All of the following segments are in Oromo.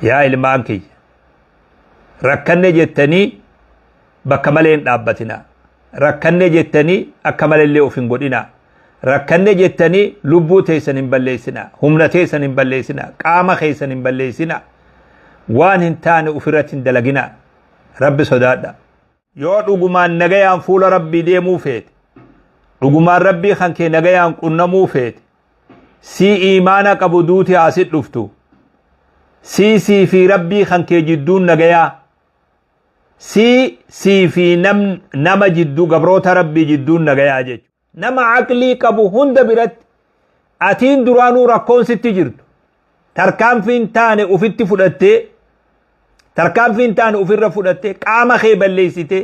Yaa ilmaan kiyya, rakkanne jettanii bakka malee hin dhaabbatinaa. Rakkanne jettanii akka malellee of hin godhinaa. Rakkanne jettanii lubbuu teessan hin balleessinaa. Humna teessan hin balleessinaa. Qaama keessan hin balleessinaa. Waan hin taane ofirratti hin dalaginaa. Rabbi sodaadha. Yoo dhugumaan nagayaan fuula Rabbii deemuu feete, dhugumaan Rabbii kan kee nagayaan qunnamuu feete, sii iimaana qabu duuti haa si dhuftu. Sii sii fi Rabbii kan kee jidduun nagayaa. Sii sii fi nama jidduu gabroota Rabbii jidduun nagayaa jechuudha. Nama aqlii qabu hunda biratti atiin duraanuu rakkoon sitti jirtu tarkaanfiin taane ufitti fudhattee tarkaanfiin taane ufirra fudhattee qaama kee balleessitee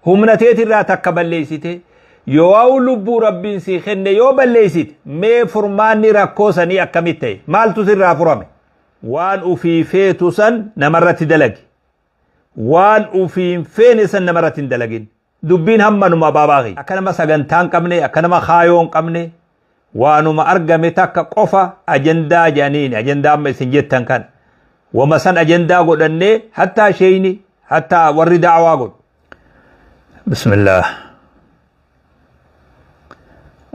humna teetirraa takka balleessitee yoo lubbuu rabbiin sii kenne yoo balleessite mee furmaanni rakkoo sanii akkamitti ta'e maaltu sirraa furame waan ufii feetu san namarratti dalagi waan ufiin feene san namarratti hin dalagin. Dubbiin hammanuma abaabaa kiyya. Akka nama sagantaa hin qabne, akka nama kaayoo hin qabne, waanuma argame takka qofa ajandaa jedhaniini, ajandaa amma isin jettan kana. Wama san ajandaa godhannee hattaa sheeyni, hattaa warri da'awaa godhu. Bismillaah.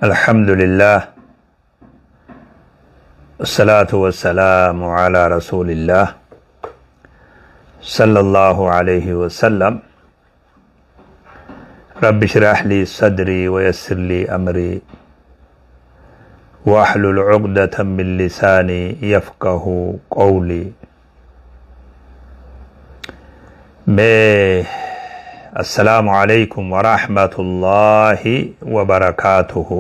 Alhamdulillah. Wasalaatu wasalaamu ala rasuulillah. Sallallahu alayhi wasallam. رب اشرح لي صدري ويسر لي أمري واحلل عقدة من لساني يفقه قولي مي السلام عليكم ورحمة الله وبركاته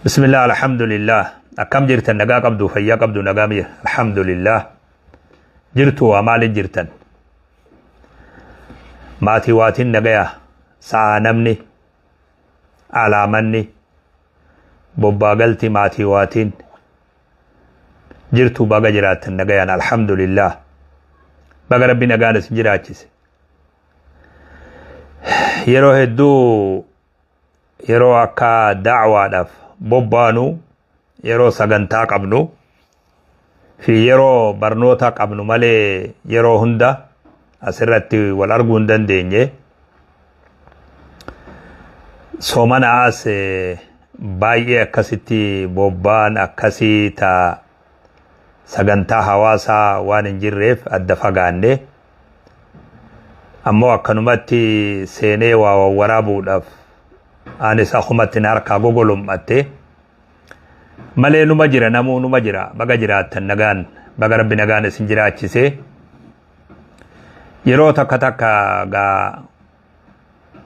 بسم الله الحمد لله أكم جرتن نقا قبدو فيا قبدو نقامي الحمد لله جرتو ومال جرتن Maatii waatiin nagaya sa'aa namni alaamanni bobbaa galti maatii waatiin jirtu baga jiraattan nagayaan alhamdulillah baga rabbi nagaan isin jiraachise yeroo hedduu yeroo akka da'waadhaaf bobbaanu yeroo sagantaa qabnu fi yeroo barnoota qabnu malee yeroo hunda asirratti wal arguu hin dandeenye. Soomana as baay'ee akkasitti bobbaan akkasii ta sagantaa hawaasaa waan hin jirreef adda fagaanne. Ammoo akkanumatti seenee waa wawwaraabuudhaaf anis akkumatti na harkaa gogolum'atte. Malee numa jira namuu numa jira baga jiraattan nagaan baga rabbi nagaan isin jiraachise. Yeroo takka takka gaa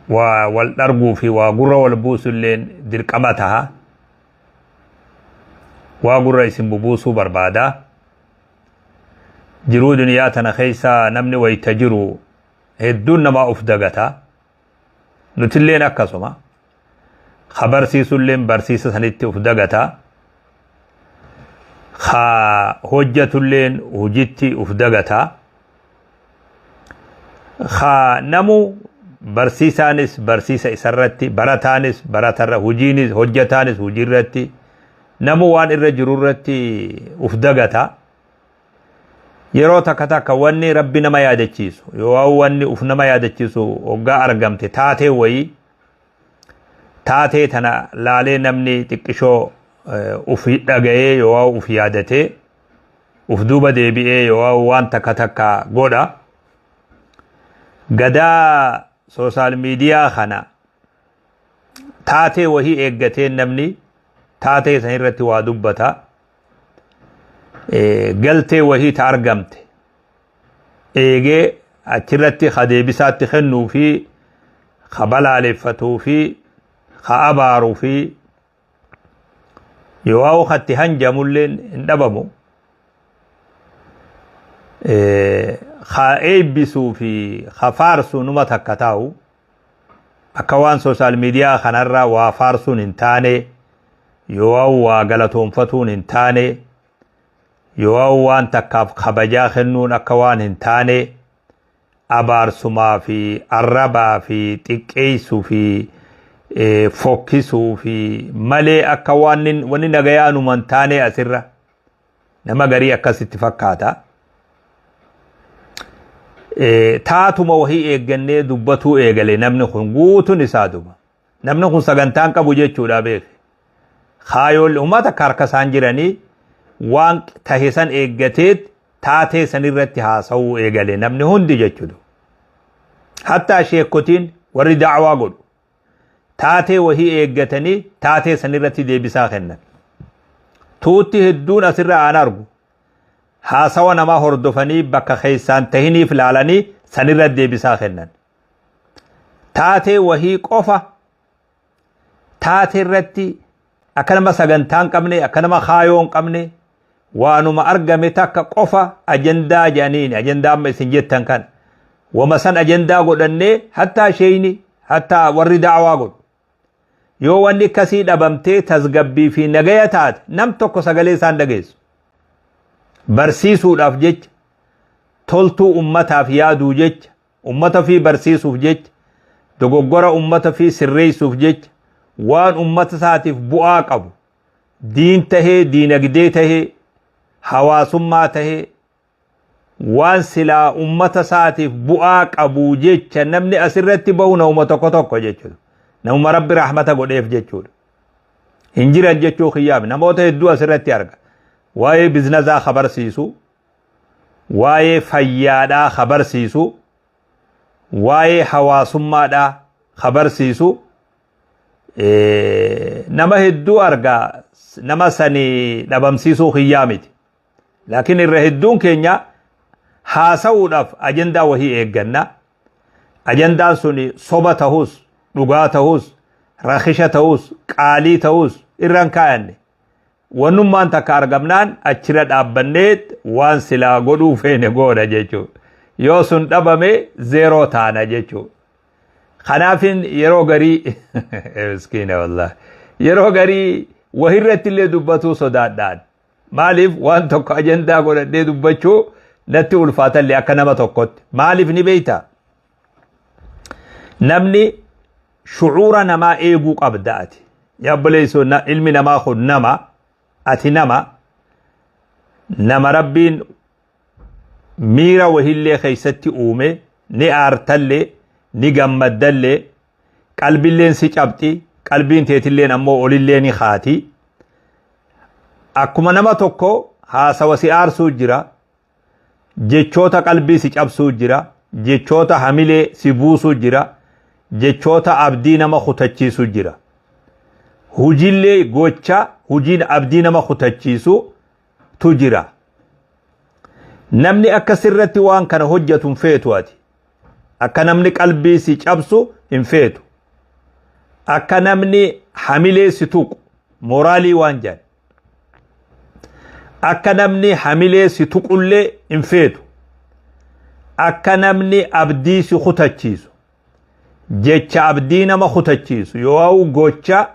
waa wal dharguu fi waa gurra wal buusu illeen dirqama taha. Waa gurra isin bubuusuu barbaada. Jiruu duniyaa tana keessa namni wayta jiru hedduun namaa uf dagata. Nutilleen akkasuma. Ka barsiisulleen barsiisa sanitti uf dagata. Ka hojjatulleen hujitti uf dagata. Ka namu barsiisaanis barsiisa isarratti, barataanis baratarra, hujiinis hojjataanis hujiirratti, namu waan irra jirurratti uf dagata. Yeroo takka takka wanni Rabbi nama yaadachiisu yoo wanni uf nama yaadachiisu hoggaa argamte taatee wayii taatee tana laalee namni xiqqishoo uf dhagayee yoo uf yaadatee uf duuba deebi'ee yoo waan takka takka godha. Gadaa soosaal miidiyaa kana taatee wahii eeggatee namni taatee san irratti waa dubbata. Galtee wahii ta argamte eegee achirratti ka deebisaatti kennuu fi ka balaaleffatuu fi ka abaaruu fi yoo katti hanjamulleen hin dhabamu. Ka eebbisuu fi ka faarsu numa takka taa'u akka waan sooshaal miidiyaa kanarra waa faarsuun hin taane yoo waa galatoonfatuun hin taane yoo waan takkaaf kabajaa kennuun akka waan hin taane abaarsumaa fi arrabaa fi xiqqeessuu fi fokkisuu fi malee akka waan wanni nagayaanuma hin taane asirra nama garii akkasitti fakkaata. Taatuma wahii eeggannee dubbatuu eegale namni kun guutuun isaa duba. Namni kun sagantaan qabu jechuudha beeke. Kaayoon uummata akka harka isaan jiranii waan tahe san eeggateet taatee san irratti haasa'uu eegale namni hundi jechuudha. Hattaa sheekotiin warri da'awaa godhu taatee wahii eeggatanii taatee san irratti deebisaa kennan. Tuutti hedduun asirra aan argu haasawa namaa hordofanii bakka keessaan tahiniif laalanii sanirra deebisaa kennan. Taatee wahii qofa taatee irratti akka nama sagantaa hin qabne, akka nama kaayoo hin qabne, waanuma argame takka qofa ajandaa jedhaniin, ajandaa amma isin jettan kan wama san ajandaa godhannee, hattaa sheeyni, hattaa warri da'awaa godhu, yoo wanni akkasii dhabamtee tasgabbii fi nagaya taate, nam tokko sagalee isaan dhageessu. Barsiisuudhaaf jecha, toltuu ummataaf yaaduu jecha, ummata fi barsiisuuf jecha, dogoggora ummata fi sirreessuuf jecha, waan ummata isaatiif bu'aa qabu, diin tahee, diinagdee tahee, hawaasummaa tahee, waan silaa ummata isaatiif bu'aa qabu jecha namni asirratti bahu namuma tokko tokko jechuudha. Namuma Rabbi rahmata godheef jechuudha. Hin jiran jechuu kiyyaaf, namoota hedduu asirratti arga. Waa'ee biznasaa kabarsiisu, waa'ee fayyaadhaa kabarsiisu, waa'ee hawaasummaadhaa kabarsiisu, nama hedduu arga. Nama sani dhabamsiisuu kiyyaa miti. Laakiin irra hedduun keenya haasa'uudhaaf ajandaa wahii eegganna. Ajandaan sun soba tahus, dhugaa tahus, rakisha tahus, qaalii tahus irra hin kaayanne. Wannummaan takka argamnaan achirra dhaabbannee waan silaa godhuu feene goona jechuudha. Yoo sun dhabame zeeroo taana jechuudha. Kanaafin yeroo garii, miskiina wallahi, yeroo garii wahirratti illee dubbatuu sodaadhaan. Maaliif? Waan tokko ajandaa godhadhee dubbachuu natti ulfaatallee akka nama tokkotti. Maaliif ni beektaa? Namni shucuura namaa eeguu qabda ati. Yaa obboleessoo, ilmi namaa kun nama, ati nama, nama Rabbiin miira wahillee keessatti uume, ni aartallee, ni gammaddallee, qalbilleen si cabxi, qalbiin teetilleen ammoo olillee ni kaati. Akkuma nama tokko haasawa si aarsuu jira, jechoota qalbii si cabsuu jira, jechoota hamilee si buusuu jira, jechoota abdii nama kutachiisu jira. Hujillee gocha hujiin abdii nama kutachiisu tu jira. Namni akka sirratti waan kana hojjetu hin feetu ati. Akka namni qalbii si cabsu hin feetu. Akka namni hamilee si tuqu, mooraalii waan jedhan. Akka namni hamilee si tuqullee hin feetu. Akka namni abdii si kutachiisu. Jecha abdii nama kutachiisu yoo gocha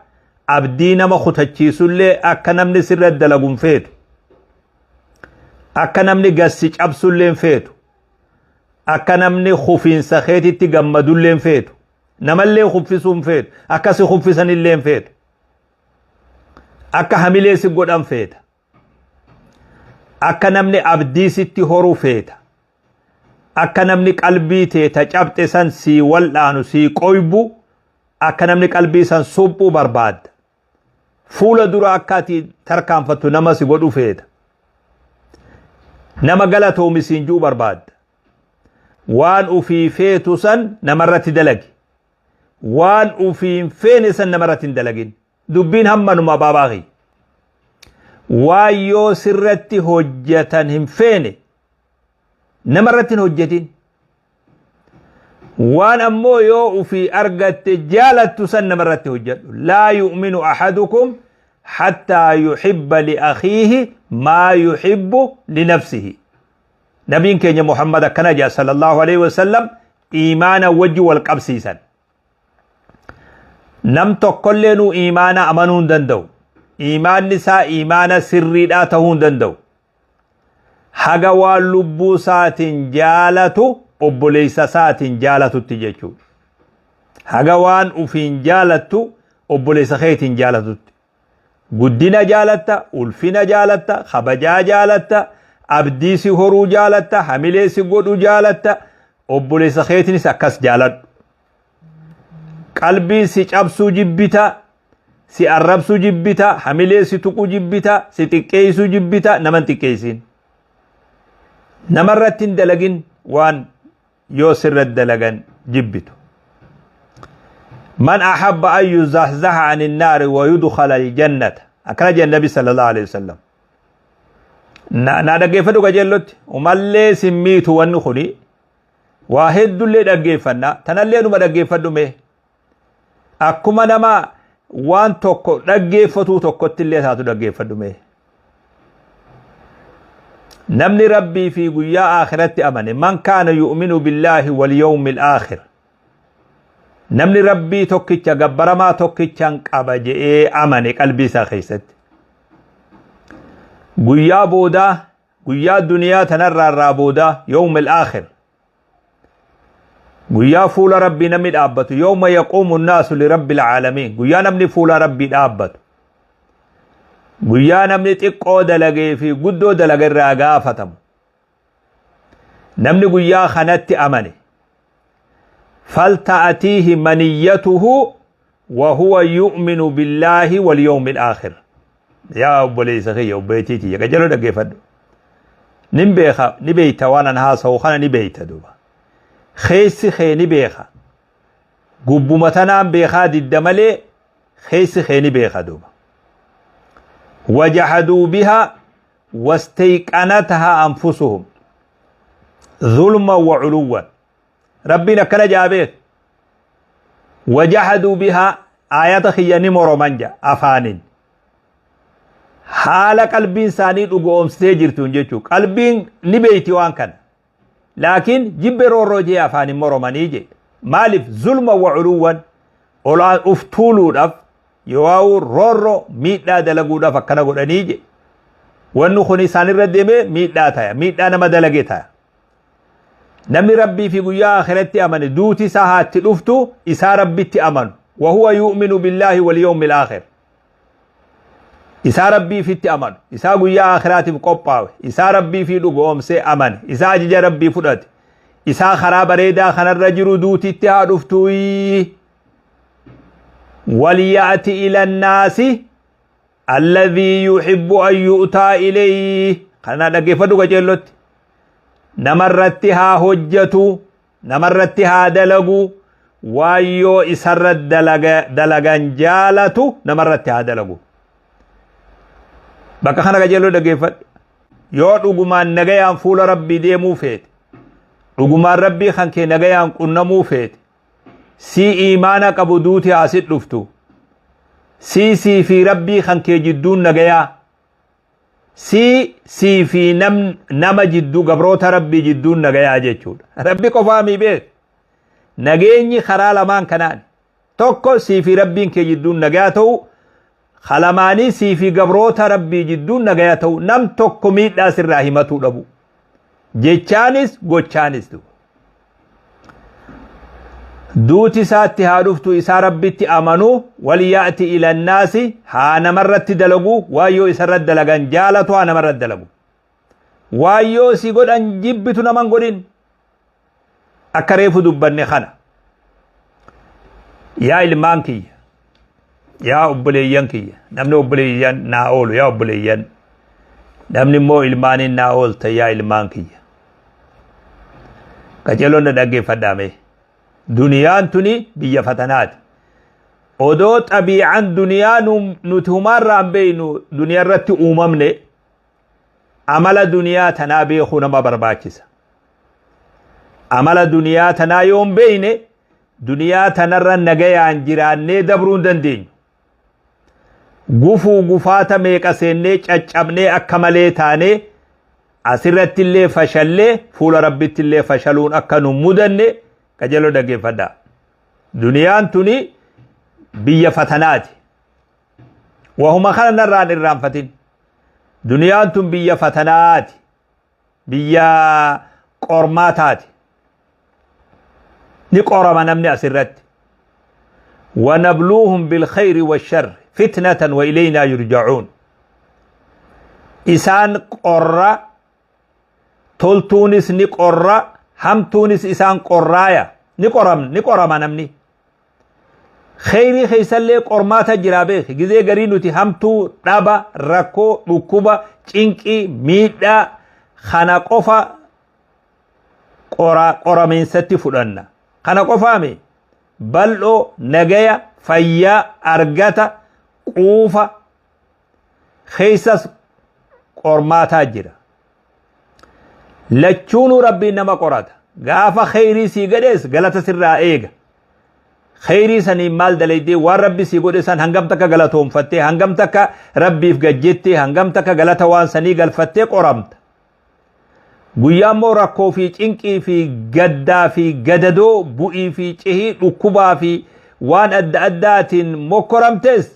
abdii nama kutachiisullee akka namni sirra dalagu hin feetu. Akka namni gassi cabsullee hin feetu. Akka namni kufiinsa keetitti gammadullee hin feetu. Namallee kuffisuu hin feetu. Akka si kuffisanillee hin feetu. Akka hamilee si godhan feeta. Akka namni abdii sitti horu feeta. Akka namni qalbii tee ta cabxe san sii wal'aanu, sii qoybu, akka namni qalbii san suphuu barbaadda. Fuula dura akka ati tarkaanfattu nama si godhu feeta. Nama galatoomi siin ji'u barbaadda. Waan ufii feetu san namarratti dalagi. Waan ufii hin feene san namarratti hin dalagin. Dubbiin hammanuma baabaa kiyya. Waan yoo sirratti hojjetan hin feene namarratti hin hojjetin. Waan ammoo yoo ufii argatte jaalattu san namarratti hojjedhu. Laa yu'minu ahadukum hattaa yuhibba li akhiihi maa yuhibbu li nafsihi. Nabiin keenya Muhammad akkana jedha sallallahu alaihi wasallam, iimaana wajji wal qabsiisan. Nam tokkollee nuu iimaana amanuu hin danda'u. Iimaanni isaa iimaana sirriidhaa ta'uu hin danda'u. Haga waan lubbuu isaatiin jaalatu obboleessa isaatiin jaalatutti jechuudha. Haga waan ufiin jaalattu obboleessa keetiin jaalatutti. Guddina jaalatta, ulfina jaalatta, kabajaa jaalatta, abdii si horuu jaalatta, hamilee si godhu jaalatta. Obboleessa keetinis akkas jaaladhu. Qalbiin si cabsuu jibbita, si arrabsuu jibbita, hamilee si tuquu jibbita, si xiqqeessuu jibbita, nama hin xiqqeessin. Namarratti hin dalagin waan yoo sirratti dalagan jibbitu. Man ahabba an yuzahzaha anin naari wa yudkhala aljannata. Akkana jedhan Nabi sallallahu alaihi wasallam. Na dhaggeeffadhu qajeellotti. Umallee sin miitu wanni kuni. Waa heddullee dhaggeeffanna. Tanallee numa dhaggeeffadhu mee. Akkuma nama waan tokko dhaggeeffatuu tokkotti illee taatu dhaggeeffadhu mee. Namni Rabbii fi guyyaa aakiratti amane man kaana yu'minu billaahi wal yawmil aakhir. Namni Rabbii tokkicha gabbaramaa tokkichan qaba je'ee amane qalbii isaa keessatti. Guyyaa boodaa guyyaa duniyaa tanarraa irraa boodaa yawmil aakhir. Guyyaa fuula Rabbii namni dhaabbatu yawma yaquumu naasu lirabbil aalamiin guyyaa namni fuula Rabbii dhaabbatu. Guyyaa namni xiqqoo dalagee fi guddoo dalaga irraa gaafatamu. Namni guyyaa kanatti amane falta'atiihi maniyyatuhu wa huwa yu'minu billaahi wal yawmil aakhir. Yaa obboleessa kiyya obboleettii tiyya qajeeloo dhaggeeffadhu. Nin beeka ni beeyta waan an haasawu kana ni beeyta duuba. Keessi kee ni beeka. Gubbuma tanaan beekaa didda malee keessi kee ni beeka duuba. Wajahaduu bihaa wastayqanataha anfusuhum zulman wa culuwwan. Rabbiin akkana jaa beek. Wajahaduu bihaa aayata kiyya ni moroman ja afaanin. Haala qalbiin isaanii dhugoomsitee jirtuun jechuu qalbiin ni beeyti waan kana. Laakiin jibbe roorroo jee afaanin moromanii jee. Maaliif zulma wa culuwwan olaan uf tuuluudhaaf yoo'uu roorroo miidhaa dalaguudhaaf akkana godhanii jee. Wanni kun isaanirra deemee miidhaa taya miidhaa nama dalage taya. Namni Rabbii fi guyyaa akhiratti amane duuti isaa haa itti dhuftu isaa Rabbitti amanu. Wa huwa yu'minu billaahi wal yawmil aakhir. Isaa Rabbiifitti amanu, isaa guyyaa akhiraatiif qophaawe, isaa Rabbii fi dhugoomsee amane, isaa ajaja Rabbii fudhate, isaa karaa bareedaa kanarra jiru duuti itti haa dhuftu. Walyaati ila naasi alladhii yuhibbu an yu'taa ilayhi. Kana dhaggeeffadhu qajeellotti. Namarratti haa hojjatu, namarratti haa dalagu, waan yoo isarra dalagan jaalatu namarratti haa dalagu. Bakka kana qajeelloo dhaggeeffadhu. Yoo dhugumaan nagayaan fuula Rabbii deemuu feete, dhugumaan Rabbii kan kee nagayaan qunnamuu feete, sii iimaana qabu duuti haa sit dhuftu. Sii sii fi Rabbii kan kee jidduun nagayaa. Sii sii fi nama jidduu gabroota Rabbii jidduun nagayaa jechuudha. Rabbi qofaa mii beek. Nageenyi karaa lamaan kanaan. Tokko sii fi Rabbiin kee jidduun nagayaa ta'u, kalamaanii sii fi gabroota Rabbii jidduun nagayaa ta'u, nam tokko miidhaa sirraa himatuu dhabu. Jechaanis gochaanis. Duuti isaatti haa dhuftu isaa Rabbitti amanu walyaati ilannaasi haa namarratti dalagu waan yoo isarratti dalagan jaalatu haa namarratti dalagu. Waan yoo si godhan jibbitu naman godhin. Akka reefu dubbanne kana. Yaa ilmaan kiyya. Yaa obboleeyyan kiyya. Namni obboleeyyan naa oolu yaa obboleeyyan. Namni immoo ilmaaniin naa oolta yaa ilmaan kiyya. Qaceeloon na dhaggeeffadhaa mee. Duniyaan tuni biyya fatanaati. Odoo xabii'aan duniyaa nuti humaarraa hin beeknu duniyaa irratti uumamne amala duniyaa tanaa beekuu nama barbaachisa. Amala duniyaa tanaa yoo hin beekne duniyaa tanarra nagayaan jiraannee dabruu hin dandeenyu. Gufuu gufaata meeqa seennee caccabnee akka malee taanee asirratti illee fashallee fuula Rabbitti illee fashaluun akka nu mudanne qajeeloo dhaggeeffadhaa. Duniyaan tuni biyya fatanaati. Wahuma kana narraan irraanfatin. Duniyaan tun biyya fatanaati. Biyya qormaataati. Ni qorama namni asirratti. Wanabluuhum bilkhayri washarri fitnatan wa ilaynaa yurja'uun. Isaan qorra toltuunis ni qorra Hamtuunis isaan qorraaya. Ni qoram ni qorama namni. Kheyrii keessallee qormaata jira beeki. Gizee garii nuti hamtuu, dhaba, rakkoo, dhukkuba, cinqii, miidhaa kana qofa qoramiinsatti fudhanna. Kana qofaami bal'oo, nagaya, fayyaa, argata, quufa keessas qormaataa jira. Lachuunuu Rabbiin nama qorata. Gaafa kheyrii sii gadhees galata sirraa eega. Kheyrii saniin maal dalaydee, waan Rabbi sii godhe san hangam takka galatoonfattee, hangam takka Rabbiif gajjettee, hangam takka galata waan sanii galfattee qoramta. Guyyaa immoo rakkoo fi cinqii fi gaddaa fi gadadoo, bu'ii fi cihii, dhukkubaa fi waan adda addaatiin mokkoramtes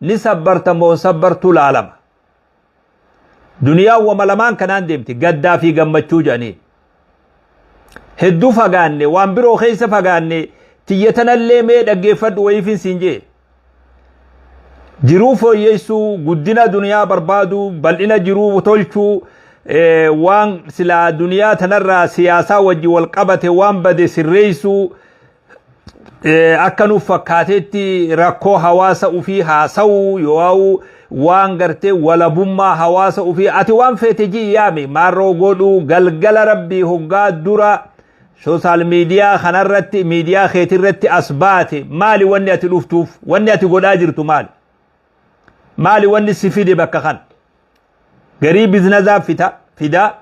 ni sabbarta moo sabbartuu laalama. Duniyaan wama lamaan kanaan deemti, gaddaa fi gammachuu jedhanii. Hedduu fagaanne, waan biroo keessa fagaanne, tiyya tanallee mee dhaggeeffadhu wayiifin siin jee. Jiruu fooyyeessuu, guddina duniyaa barbaaduu, bal'ina jiruu tolchuu, waan silaa duniyaa tanarraa siyaasaa wajji wal qabate waan bade sirreessuu, akka nuuf fakkaatetti rakkoo hawaasa ufii haasa'uu yoo waan gartee walabummaa hawaasa ufii ati waan feete ji'i yaami maarroo godhuu, galgala Rabbii hoggaa dura social media kanarratti, miidiyaa keetirratti as baate, maali wanni ati dhuftuuf? Wanni ati godhaa jirtu maali? Maali wanni si fide bakka kana? Garii businessaa fita fidaa,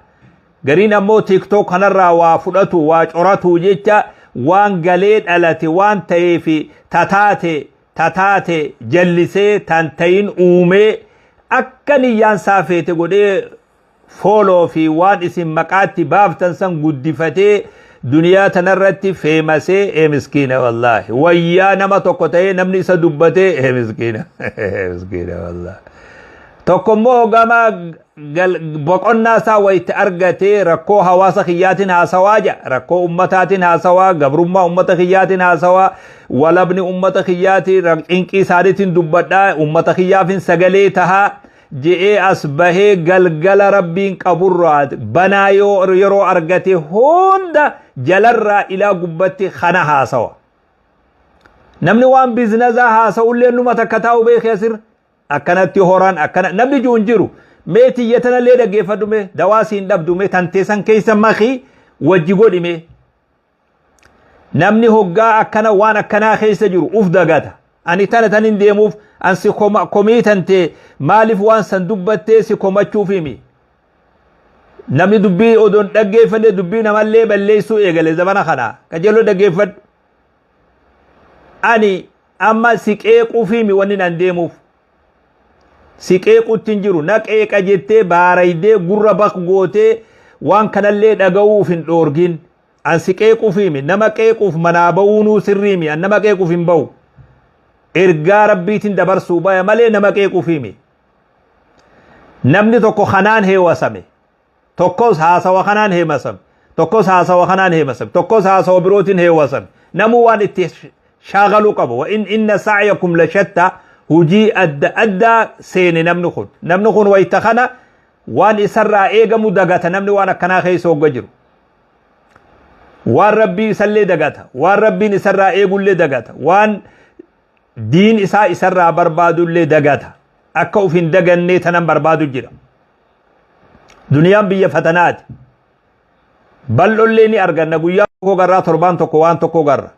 gariin ammoo TikTok kanarraa waa fudhatu, waa coratu jecha waan galee dhalate waan ta'eef tataate tataate jallisee tan ta'in uumee akka niyyaan isaa feete godhee follow fi waan isin maqaatti baaftan san guddifatee duniyaa tanarratti famousee, ee miskiina wallaahi, wayyaa nama tokko ta'ee namni isa dubbatee, ee miskiina, miskiina wallaahi. Tokko immoo gama boqonnaa isaa wayitti argatee rakkoo hawaasa kiyyaatiin haasawaa jedha, rakkoo ummataatiin haasawaa, gabrummaa ummata kiyyaatiin haasawaa, walabni ummata kiyyaatiin, cinqii isaaniitiin dubbadhaa, ummata kiyyaafin sagalee tahaa je'ee as bahee galgala Rabbiin qaburraa banaa yoo yeroo argate hunda jalarraa ilaa gubbatti kana haasawa. Namni waan businessaa haasa'ullee numa takka taa'u beekee asirra. Akkanatti horan akkana namni jiru hin jiru. Mee tiyya tanallee dhaggeeffadhu, mee dawaa siin dhabdu, mee tanteessan keessa makii wajji godhi mee. Namni hoggaa akkana waan akkanaa keessa jiru uf dagata. Ani tana tan hin deemuuf an si komii tantee maaliif waan san dubbattee si komachuuf himi. Namni dubbii odoon dhaggeeffanne dubbii namallee balleessuu eegale zamana kana. Qajeeloo dhaggeeffadhu. Ani amma si qeequuf himi wanni nan deemuuf. Si qeequutti hin jiru. Na qeeqa jettee baaraydee gurra baq gootee waan kanallee dhaga'uuf hin dhoorgin. An si qeequuf himi. Nama qeequuf manaa ba'uunuu sirrii himi. An nama qeequuf hin ba'u. Ergaa Rabbiitiin dabarsuu baya malee nama qeequuf himi. Namni tokko kanaan heewasame. Tokkos haasawa kanaan heemasame. Tokkos haasawa kanaan heemasame. Tokkos haasawa birootiin heewasame. Namuu waan itti shaagaluu qabu. Wa in inna sa'yakum la shatta, hujii adda addaa seene namni kun. Namni kun wayita kana waan isarraa eegamu dagata, namni waan akkanaa keessa hogga jiru. Waan Rabbii isallee dagata. Waan Rabbiin isarraa eegullee dagata. Waan diin isaa isarraa barbaadullee dagata. Akka uf hin dagannee tanan barbaadu jira. Duniyaan biyya fatanaati. Bal'ollee ni arganna, guyyaa tokko garraa, torbaan tokko waan tokko garra.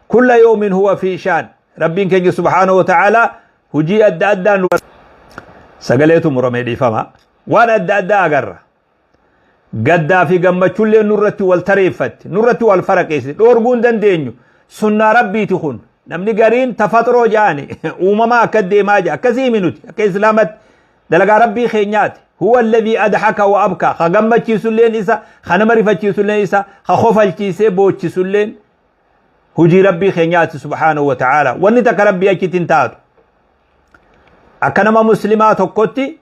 Kulla yoomin huwa fi shaan. Rabbiin keenya subhaanahu wa ta'aalaa hujii adda addaa nu sagaleetu muramee dhiifama. Waan adda addaa agarra. Gaddaa fi gammachuullee nurratti wal tareeffatti, nurratti wal faraqeessi. Dhoorguu hin dandeenyu. Sunnaa Rabbiiti kun. Namni gariin tafaxroo jedhani uumamaa akka deemaa jira. Akkasii himi nuti akka Islaamatti dalagaa Rabbii keenyaati. Huwa alladhii adhaka wa abka. Ka gammachiisulleen isa, ka nama rifachiisulleen isa, ka kofalchiisee boochisulleen hujii Rabbii keenyaati subhaanahu wa ta'aala. Wanni takka Rabbii achitti hin taatu. Akka nama Muslimaa tokkotti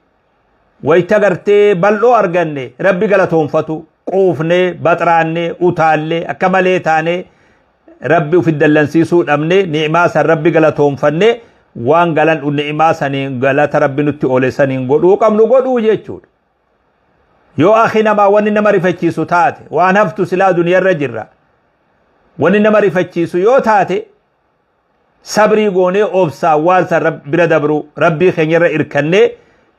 wayita gartee bal'oo arganne Rabbi galatoonfatu, quufnee, baxraannee, utaallee, akka malee taanee Rabbi ufi dallansiisuu dhabne, ni'imaa san Rabbi galatoonfanne, waan galan ni'imaa saniin galata Rabbi nutti oole saniin godhuu qabnu godhuu jechuudha. Yoo akhi namaa wanni nama rifachiisu taate, waan haftu silaa duniyarra jirra. Wanni nama rifachiisu yoo taate, sabrii goonee obsaan waan san bira dabru, Rabbii keenyarra irkannee,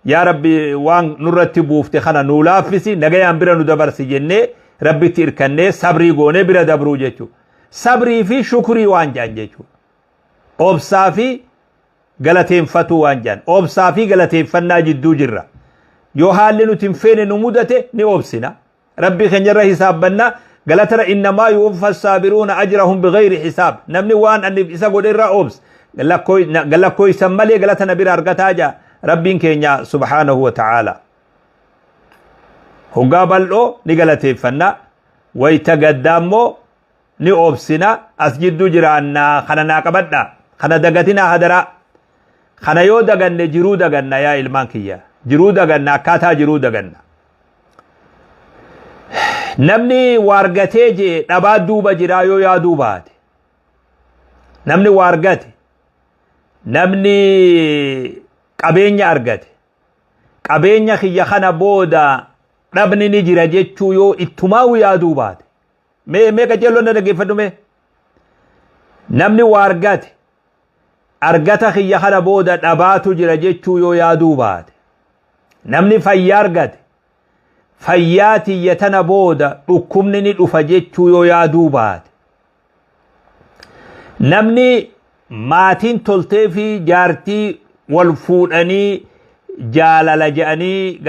yaa Rabbi, waan nurratti buufte kana nuu laaffisi, nagayaan bira nu dabarsi jennee Rabbitti irkannee sabrii goonee bira dabruu jechuudha. Sabrii fi shukrii waan jedhan jechuudha. Obsaa fi galateeffatuu waan jedhan. Obsaa fi galateeffannaa jidduu jirra. Yoo haalli nuti hin feene nu mudate, ni obsina. Rabbii keenyarra hisaabbanna. Galatara innamaa yuwaffa saabiruuna ajrahum bighayri hisaab. Namni waan ani isa godhe irraa obs lakkooysan malee galata na bira argataa jaa Rabbiin keenya subhaanahu wa ta'aala. Hoggaa bal'oo ni galateeffanna. Wayta gaddaa immoo ni obsina. As jidduu jiraannaa, kana naa qabadha. Kana dagatinaa hadaraa. Kana yoo daganne jiruu daganna, yaa ilmaan kiyya. Jiruu daganna, akkaataa jiruu daganna. Namni waa argatee jee dhabaa duuba jiraa yoo yaaduu baate. Namni waa argate, namni qabeenya argate, qabeenya kiyya kana booda dhabni ni jira jechuu yoo ittumaa'u yaaduu baate. Mee mee qajeelloon na dhaggeeffadhu mee. Namni waa argate, argata kiyya kana booda dhabaatu jira jechuu yoo yaaduu baate. Namni fayyaa argate, fayyaa tiyya tana booda dhukkubni ni dhufa jechuu yoo yaaduu baate. Namni maatiin toltee fi jaartii wal fuudhanii jaalala jedhanii,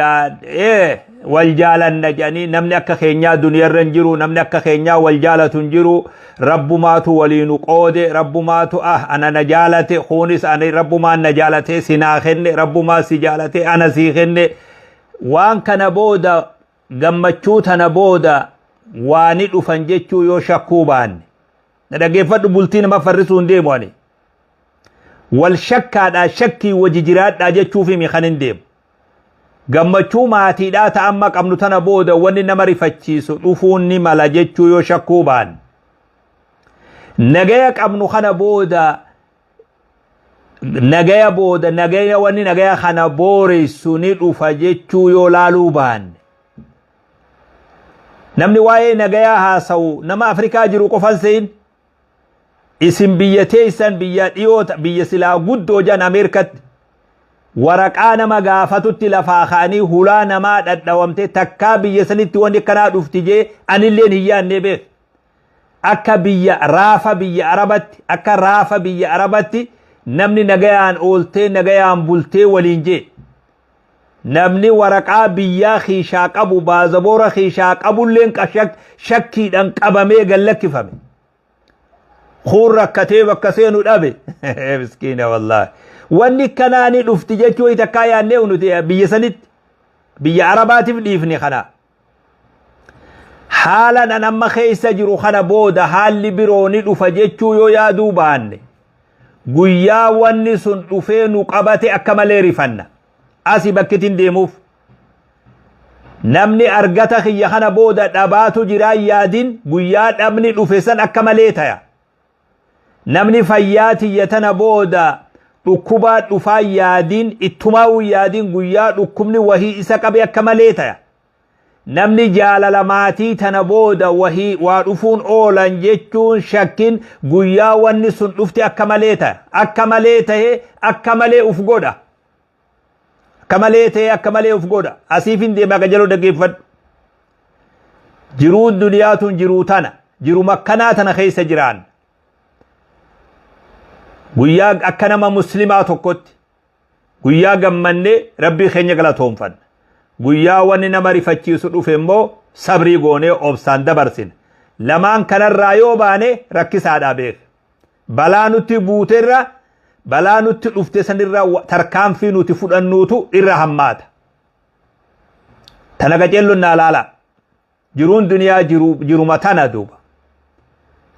wal jaalanna jedhanii, namni akka keenyaa duniyarra hin jiru, namni akka keenyaa wal jaalatu hin jiru, Rabbumaatu waliinu qoode, Rabbumaatu ana na jaalate, kunis ani Rabbumaan na jaalate si naa kenne, Rabbumaa si jaalate ana sii kenne, waan kana booda gammachuu tana booda waa ni dhufan jechuu yoo shakkuu baanne. Na dhaggeeffadhu, bultii nama farrisuu hin deemu ani. Wal shakkaadhaa, shakkii waji jiraadhaa jechuuf himi kan hin deemu. Gammachuu maatiidhaa ta amma qabnu tana booda wanni nama rifachiisu dhufuun ni mala jechuu yoo shakkuu baanne. Nagaya qabnu kana booda, nagaya booda nagaya wanni nagaya kana booressu ni dhufa jechuu yoo laaluu baanne. Namni waa'ee nagayaa haasa'u nama Afrikaa jiru qofan se'in. Isin biyya teessan, biyya dhiyoo, biyya silaa guddoo jan Ameerikatti waraqaa nama gaafatutti lafaa ka'anii hulaa namaa dhadhawamte. Takkaa biyya sanitti wanni akkanaa dhufti jee anilleen hin yaadne beek. Akka biyya raafa biyya Arabatti, akka raafa biyya Arabatti namni nagayaan ooltee nagayaan bultee waliin jee. Namni waraqaa biyyaa kiishaa qabu, baazaboora kiishaa qabulleen shakkiidhaan qabamee gallakkifame. Kuun rakkatee bakka seenu dhabe. Miskiina wallaahi. Wanni kanaa ni dhufti jechuu takkaa yaadnee nuti biyya sanitti. Biyya Arabaatiif dhiifne kana. Haala nan amma keessa jiru kana booda haalli biroo ni dhufa jechuu yoo yaaduu baanne, guyyaa wanni sun dhufee nu qabate akka malee rifanna. Asi bakkitiin deemuuf. Namni argata kiyya kana booda dhabaatu jiraa yaadin, guyyaa dhabni dhufe san akka malee taya. Namni fayyaa tiyya tana booda dhukkubaa dhufaa yaadin, ittumaa'uu yaadin, guyyaa dhukkubni wahii isa qabe akka malee taya. Namni jaalala maatii tana booda wahii waa dhufuun oolan jechuun shakkin, guyyaa wanni sun dhufte akka malee taya. Akka malee tahee akka malee uf godha. Akka malee tahee akka malee uf godha. Asiif hin deemaa, qajeeloo dhaggeeffadhu. Jiruun duniyaa tun jiruu tana. Jiru makkanaa tana keessa jiraan. Guyyaa akka nama muslimaa tokkotti guyyaa gammannee Rabbii keenya galatoonfanna. Guyyaa wanni nama rifachiisu dhufe immoo sabrii goonee obsaan dabarsina. Lamaan kanarraa yoo baane rakkisaadhaa beeka. Balaa nutti buuterra, balaa nutti dhufte sanirra tarkaanfii nuti fudhannuutu irra hammaata. Tana qaceelloon naa laala. Jiruun duniyaa jiruma tana duuba.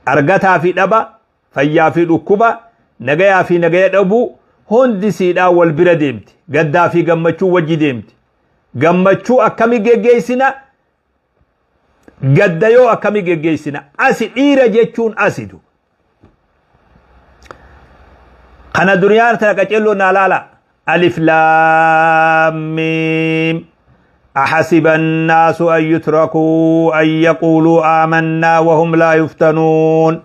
Argataa fi dhaba, fayyaa fi dhukkuba, nagayaa fi nagaya dhabuu hundi siidhaa wal bira deemti. Gaddaa fi gammachuu wajji deemti. Gammachuu akkamii geggeessina? Gadda yoo akkamii geggeessina? Asi dhiira jechuun asi duuba. Kana duniyaan tana qaceelloo naa laala. Alif laam miim. أحسب الناس أن يتركوا أن يقولوا آمنا وهم لا يفتنون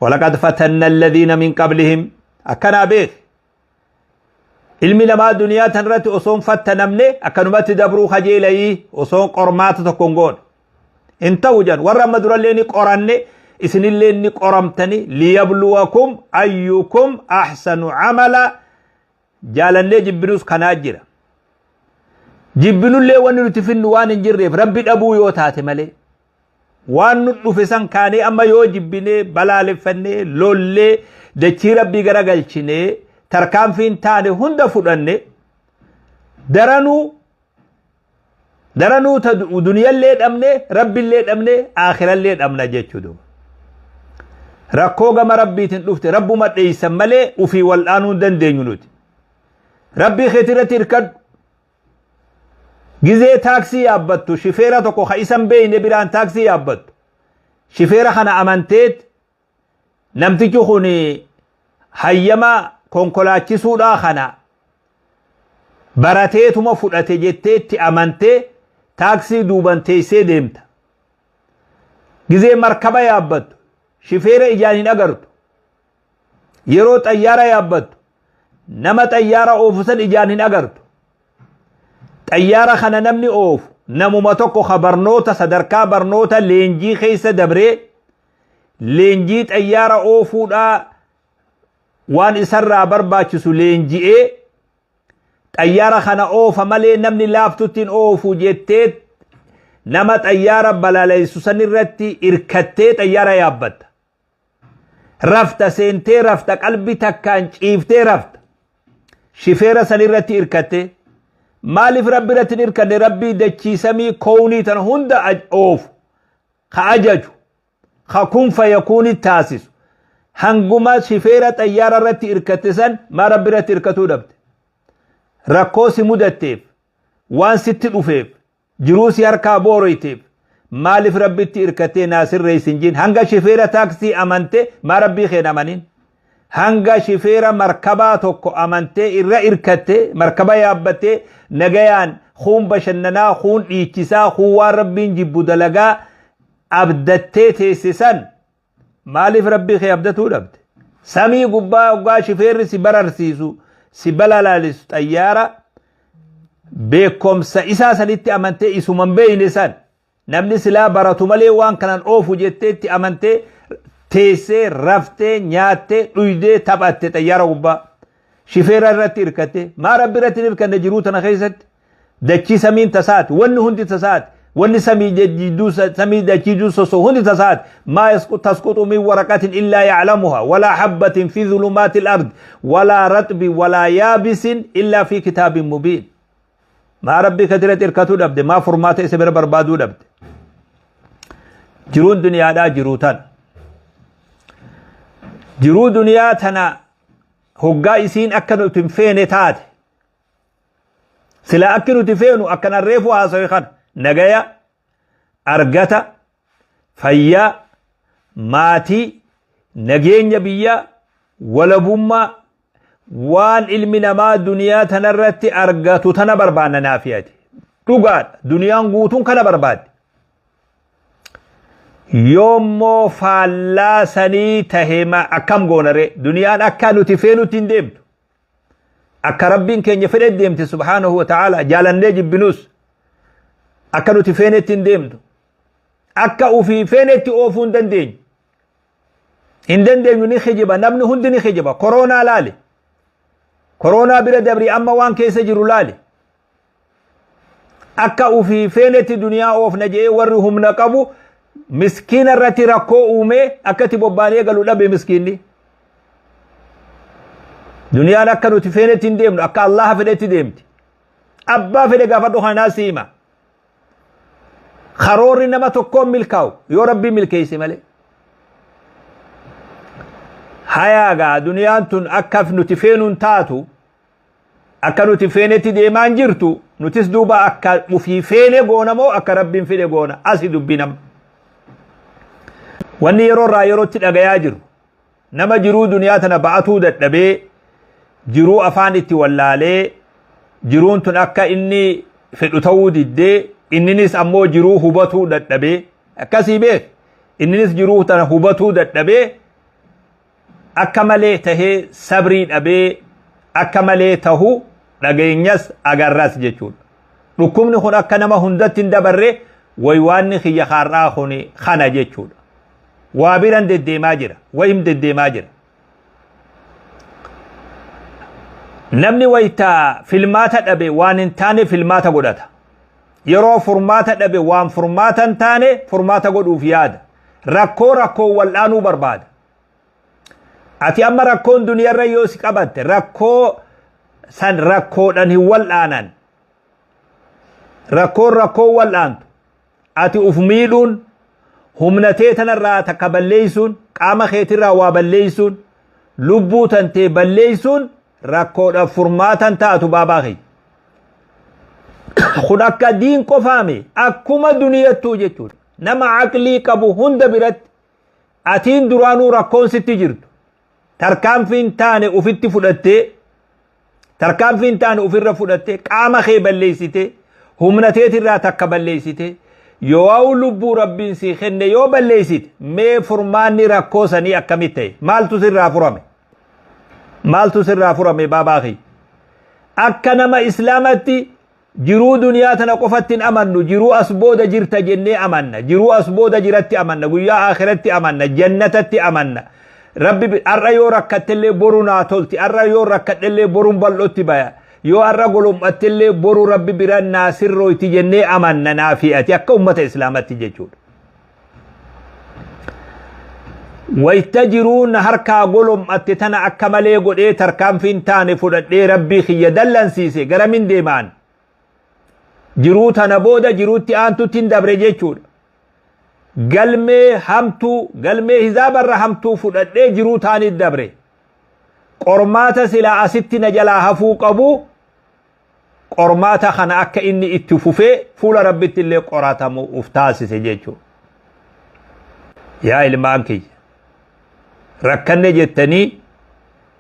ولقد فتنا الذين من قبلهم. أكنا بيك ilmi namaa duniyaa tanarratti osoon fattanamne akkanumatti dabruu kajeelayii osoon qormaata tokko hin goone hin ta'u jedhan. Warra amma durallee ni qoranne, isinillee ni qoramtani. Liyabluwakum ayyukum ahsanu amala. Jaalannee jibbinus kanaa jira. Jibbinullee wanni nuti finnu waan hin jirreef, Rabbi dhabuu yoo taate malee, waan nu dhufe san kaanee amma yoo jibbinee, balaaleffannee, lollee, dachii Rabbii garagalchinee, tarkaanfiin taane hunda fudhanne, daranuu daranuu ta duniyallee dhabne, Rabbillee dhabne, aakhirallee dhabna jechuudha. Rakkoo gama Rabbiitiin dhufte Rabbuma dheeysan malee ufii wal'aanuu hin dandeenyu nuti. Rabbii keetii irratti hirkadhu. Gizee taaksii yaabbattu, shifeera tokko ka isan beeyne biraan taaksii yaabbattu. Shifeera kana amanteet, namtichi kun hayyama konkolaachisuudhaa kana barateetuma fudhate jetteetti amantee taaksii duuban teessee deemta. Gizee markaba yaabbattu, shifeera ijaan hin agartu. Yeroo xayyaara yaabbattu, nama xayyaara oofu san ijaan hin agartu. Xayyaara kana namni oofu namuma tokko ka barnoota, sadarkaa barnoota leenjii keessa dabree, leenjii xayyaara oofuudhaa waan isarraa barbaachisu leenji'ee xayyaara kana oofa malee namni laaftuttiin oofu jettee nama xayyaara balaleessu san irratti irkattee xayyaara yaabbatta. Rafta, seentee rafta, qalbii takkaan ciiftee rafta. Shifeera san irratti irkattee. Maaliif Rabbi irratti hin irkanne? Rabbii dachii samii kownii tana hunda oofu, ka ajaju, ka kun fayakuuni taasisu. Hanguma shifeera xayyaara irratti irkatte san maa Rabbi irratti irkatuu dhabde? Rakkoo si mudatteef, waan sitti dhufeef, jiruu si harkaa booroyteef maaliif Rabbitti irkattee naa sirreessin jin? Hanga shifeera taaksii amante maa Rabbii keen amanin? Hanga shifeera markabaa tokko amantee irra irkatte markaba yaabbattee nagayaan kuun bashannanaa, kuun dhiichisaa, kuun waan Rabbiin jibbu dalagaa abdattee teesse san maaliif Rabbii kee abdatuu dhabde? Samii gubbaa hoggaa shifeerri si bararsiisu, si balalaalisu xayyaara, beekumsa isaa sanitti amantee, isuman beeyne san namni silaa baratu malee waan kanan oofu jetteetti amantee teessee raftee, nyaattee, dhuydee, taphatte xayyaara gubbaa shifeera irratti hirkatte, maa Rabbi irratti hin hirkanne? Jiruu tana keessatti dachii samiin tasaati, wanni hundi tasaati, wanni samii jidduu, samii dachii jidduu sosoo hundi tasaati. ما تسقط من ورقة إلا يعلمها ولا حبة في ظلمات الأرض ولا رطب ولا يابس إلا في كتاب مبين. Maa Rabbii katiratti hirkatuu dhabde? Maa furmaata isa bira barbaaduu dhabde? Jiruun duniyaadhaa jiruu tana. Jiruu duniyaa tana hoggaa isiin akka nuti hin feene taate, sila akki nuti feenu akkan reefu haasawe kana, nagaya argata, fayyaa, maatii, nageenya biyyaa, walabummaa, waan ilmi namaa duniyaa tanarratti argatu tana barbaanna. Naafiyati dhugaadha, duniyaan guutuun kana barbaadde. Yoommoo faallaa sanii tahe akkam goonare? Duniyaan akka nuti feenutti hin deemtu, akka Rabbiin keenya fedhe deemti سبحانه وتعالى. Jaalannee jibbinus akka nuti feenetti hin deemtu. Akka ufii feenetti oofuu hin dandeenyu, hin dandeenyu. Ni kijiba, namni hundi ni kijiba. Koroonaa laali, koroonaa bira dabri, amma waan keessa jiru laali. Akka ufii feenetti duniyaa oofna jedhee warri humna qabu miskiina irratti rakkoo uumee akka itti bobbaanee galu dhabe miskiinni. Duniyaan akka nuti feenetti hin deemnu, akka Allaha fedhetti deemti. Abbaa fedhe gaafadhu, kanaa si hima. Karoorri nama tokkoon milkaa'u yoo Rabbii milkeesse malee. Hayaagaa, duniyaan tun akka nuti feenuun taatu, akka nuti feenetti deemaan jirtu. Nutis duuba akka ufii feene goona moo akka Rabbiin fedhe goona? Asi dubbii nama. Wanni yeroo irraa yerootti dhagayaa jiru, nama jiruu duniyaa tana ba'atuu dadhabee, jiruu afaan itti wallaalee, jiruun tun akka inni fedhu ta'uu diddee, inninis ammoo jiruu hubatuu dadhabee, akkasii beek, inninis jiruu tana hubatuu dadhabee, akka malee tahee sabrii dhabee akka malee tahu dhageenyas agarras jechuudha. Dhukkubni kun akka nama hundatti hin dabarre waywaanni kiyya har'aa kun kana jechuudha. Waa biran deddeemaa jira, wayim deddeemaa jira. Namni wayta filmaata dhabe waan hin taane filmaata godhata. Yeroo furmaata dhabe waan furmaata hin taane furmaata godhuuf yaada. Rakkoo rakkoo wal'aanuu barbaada. Ati amma rakkoon duniyarra yoo si qabatte, rakkoo san rakkoodhaan hin wal'aanan. Rakkoon rakkoo wal'aantu. Ati uf miidhuun, humna tee tanarraa takka balleeysuun, qaama keetirraa waa balleeysuun, lubbuu tantee balleeysuun rakkoodhaaf furmaatan taatu, baabaa kiyya. Kun akka diin qofaami, akkuma duniyattuu jechuudha. Nama aqlii qabu hunda biratti atiin duraanuu rakkoon sitti jirtu, tarkaanfiin taane ufitti fudhattee, tarkaanfiin taane ofirra fudhattee, qaama kee balleessitee, humna teetirraa takka balleessitee, yoo lubbuu Rabbiin sii kenne yoo balleessite, mee furmaanni rakkoo sanii akkamitti ta'e? Maaltu sirraa furame? Maaltu sirraa furame, baabaa kiyya? Akka nama Islaamatti jiruu duniyaa tana qofatti hin amannu. Jiruu as booda jirta jennee amanna, jiruu as booda jiratti amanna, guyyaa akhiratti amanna, jannatatti amanna. Rabbi har'a yoo rakkattellee boru naa tolti, har'a yoo rakkadhellee boruun bal'otti baya, yoo har'a golom'attellee boru Rabbi bira naa sirrooyti jennee amanna. Naa fi ati akka ummata Islaamatti jechuudha. Wayta jiruun harkaa golom'atte tana akka malee godhee tarkaanfiin taane fudhadhee Rabbii kiyya dallansiise, garamin deemaan? Jiruu tana booda jiruutti aantutti hin dabre jechuudha. Galmee hamtuu, galmee hizaabarra hamtuu fudhadhee jiruu taanit dabre. Qormaata silaa asitti na jalaa hafuu qabu, qormaata kana akka inni itti fufee fuula Rabbitti illee qoratamu uf taasise jechuudha. Yaa ilmaan kiyya, rakkanne jettanii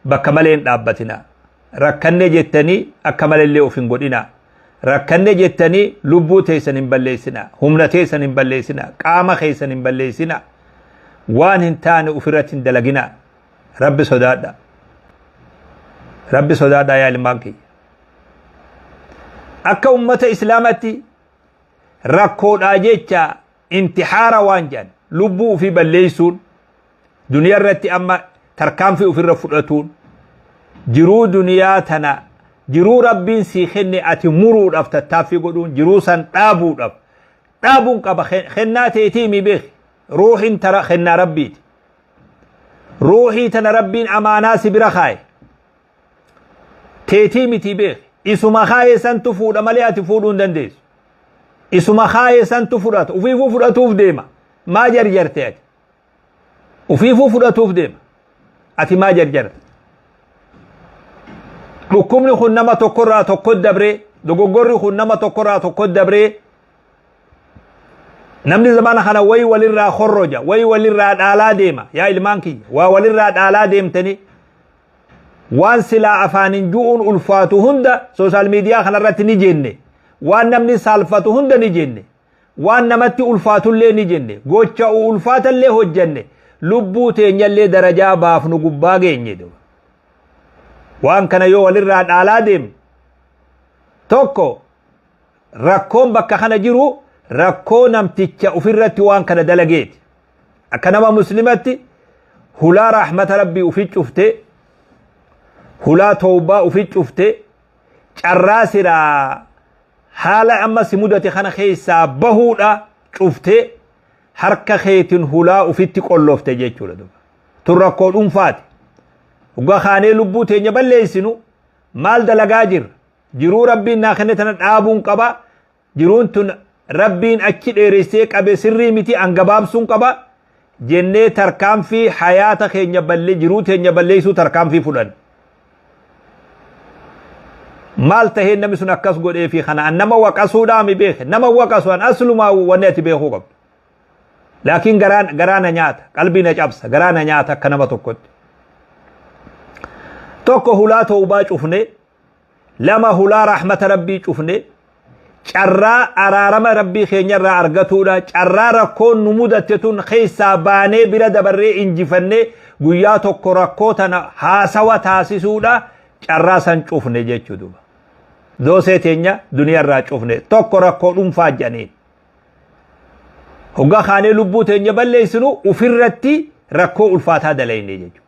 bakka malee hin dhaabbatinaa. Rakkanne jettanii akka malee of hin godhinaa. Rakkanne jettanii lubbuu teessan hin balleessinaa. Humna teessan hin balleessinaa. Qaama keessan hin balleessinaa. Waan hin taane ofirratti hin dalaginaa. Rabbi sodaadha. Rabbi sodaadha, yaa ilmaan kiyya. Akka ummata Islaamatti rakkoodhaa jecha intihaara waan jedhan, lubbuu ofii balleessuun, duniyaa irratti amma tarkaanfii ofirra fudhatuun, jiruu duniyaa tana, jiruu Rabbiin sii kenne ati muruudhaaf tattaaffii godhuun, jiruu san dhaabuudhaaf, dhaabuun qaba kennaa teetii mi beeki. Ruuhin tara kennaa Rabbiiti. Ruuhii tana Rabbiin amaanaa si bira kaaye, teetii miti beeki. Isuma kaaye santu fuudha malee ati fuudhuu hin dandeessu. Isuma kaaye santu fudhata, ufiifuu fudhatuuf deema. Maa jarjarte ati? Ufiifuu fudhatuuf deema, ati maa jarjarte? Dhukkubni kun nama tokkorraa tokko dabree, dogoggorri kun nama tokkorraa tokko dabree, namni zamana kana wayi walirraa korroja, wayi walirraa dhaalaa deema. Yaa ilmaan kiyya, waa walirraa dhaalaa deemtanii waan silaa afaanin ju'uun ulfaatu hunda social media kanarratti ni jenne, waan namni saalfatu hunda ni jenne, waan namatti ulfaatullee ni jenne, gocha ulfaatallee hojjanne, lubbuu teenyallee darajaa baafnu gubbaa geenye. Waan kana yoo walirraa dhaalaa deemne, tokko rakkoon bakka kana jiru rakkoo namticha ofirratti waan kana dalageeti. Akka nama Muslimatti hulaa rahmata Rabbii ufi cufte, hulaa tawbaa ufi cufte, carraa siraa haala amma si mudate kana keessaa bahuudha cufte, harka keetiin hulaa ufitti qollofte jechuudha. Tun rakkoo dhuunfaati. Dhugaa kaanee lubbuu teenya balleessinu maal dalagaa jirra? Jiruu Rabbiin naa kenne tana dhaabuun qaba. Jiruun tun Rabbiin achi dheeressee qabe sirrii miti, an gabaabsuun qaba jennee tarkaanfii hayaata keenya ballee, jiruu teenya balleessuu tarkaanfii fudhan. Maal tahee namni sun akkas godhee fi kana an nama waqasuudhaa mi beeke? Nama waqasu an aslumaa wanni ati beekuu qabdu. Laakiin garaa na nyaata, qalbii na cabsa, garaa na nyaata akka nama tokkotti. Tokko hulaa tawbaa cufne, lama hulaa rahmata Rabbii cufne, Carraa araarama Rabbii keenyarraa argatuudha. Carraa rakkoon nu mudatte tun keessaa baanee bira dabarree injifannee guyyaa tokko rakkoo tana haasawa taasisuudha. Carraa san cufne jechuu duuba. Doosee teenya duniyaarraa cufne tokko rakkoo dhuunfaa jedhaniin. Hoggaa kaanee lubbuu teenya balleessinu ofirratti rakkoo ulfaataa dalayne jechuudha.